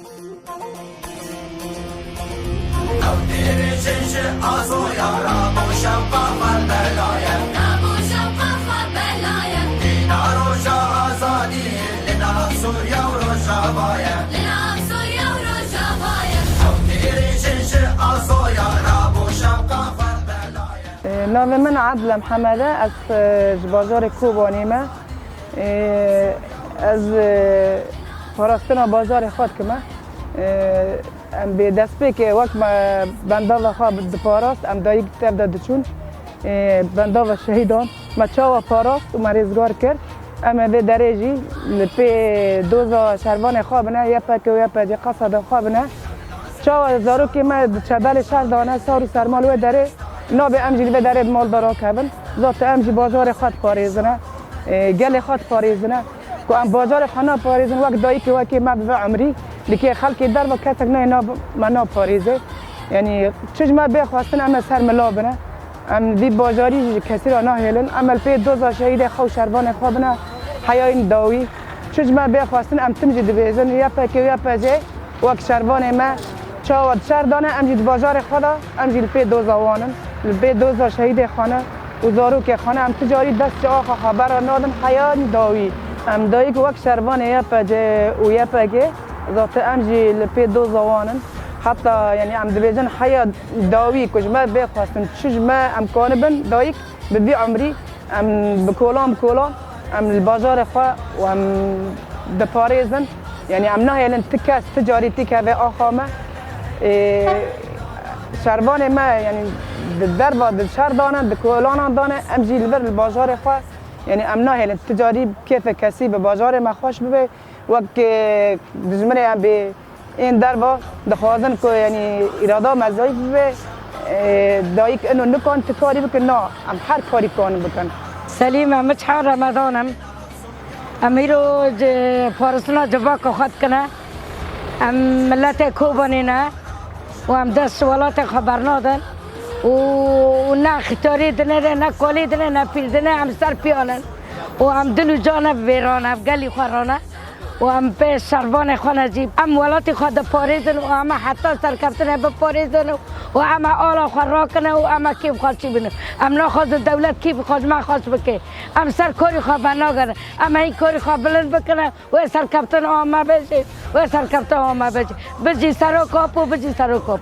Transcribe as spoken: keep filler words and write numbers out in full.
Ew têrê çin ji asoya Rabo şewqa xwe belaye. Rabo şewqa xwe belaye. Dîna roja azadiyê li nav Sûriya û Rojava ye. Li nav Sûriya û Rojava ye. Ew têrê çin ji asoya Rabo şewqa xwe belaye. Navê min Adile Mihemed e, ez, e, ji bajarê Kobanê me. Ê, ez, e, parastina bajarê xwe dikime. Ê, em bê destpêkê wek me bendava xwe diparast, em dayik tev de diçûn. Ê, bendava şehîdan me çawa parast û me rêzgar kir. Em ê vê derê jî li pê doza şervanê xwe bine, Y P G û Y P G qeseda xwe bine. Çawa zarokê me di çebelê şer dane, sar û serma li wê derê nabe, em jî li vê derê bi mal de rakevin. Zaten em jî bajarê xwe diparêzine, e, gelê xwe diparêzine. Ku em bajarê xwe naparêzin, wek dayikê wekê me bi vê umrî, li kê xelkê derve kesek nayê nav me naparêze. Yanî çi ji me bê xwestin, em ê ser mila bine. Em vî bajarî jî ji kesî re nahêlin. Em li pê doza şehîdê xwe û şervanê xwe bine heyayîn dawî. Çi ji me bê xwestin, em tim jî dibêjin, Y P G û Y P G wek şervanê me çawa di şer dane, em jî di bajarê xwe de, em jî li pê doza wan in. Li pê doza şehîdê xwe ne û zarokê xwe ne. Em ti carî dest ji axa xwe bera nadin heyayîn dawî. Em dayik wek şervanê Y P G û Y P G, zaten em jî li pê doza wan in. Heta, yanî, em dibêjin heya dawî ku ji me bê xwestin, çi ji me em kanibin, dayik bi vî umrî em bi kolan bi kolan em li bajarê xwe û em diparêzin. Yanî, em nahêlin ti kes ti carî tî keve axa me. Ê, şervanê me, yanî, di derva di şer dane, di kolanan dane, em jî li vir li bajarê xwe, yanî, em nahêlin ti carî kêfê kesî bi bajarê me xweş bibe. Wek, e, dijminê em bê ên derva dixwazin ku, yanî, îrada me zayîf bibe, e, dayik ino nikan ti karî bikin, na, em her karî kanin bikin. Selîm e, min çar Remedan im. Em îro ci-, parastina civaka xwe dikine. Em miletê Kobanê ne û em dest ji welatê xwe bernadin û ne xitarî dinêre, ne kolî dinê, ne pîr dinê, em ser piyan in. Û em dil û can ev vê rane, ev gelî xwe rane. Û em pê şervanê xwe ne jî. Em welatê xwe diparêzin û em ê heta serkeftinê biparêzin û, û em ê ala xwe rakine û em ê kêf xweşî bînin. Em naxwazin dewlet kêf xwe ji me xweş bike. Em ser korî xwe venagerin. Em ê hîn korî xwe bilind bikine. Wê serkeftin a me be jî. Wê serkeftin a me be jî. Bijî Serok Apo, bijî Serok Apo.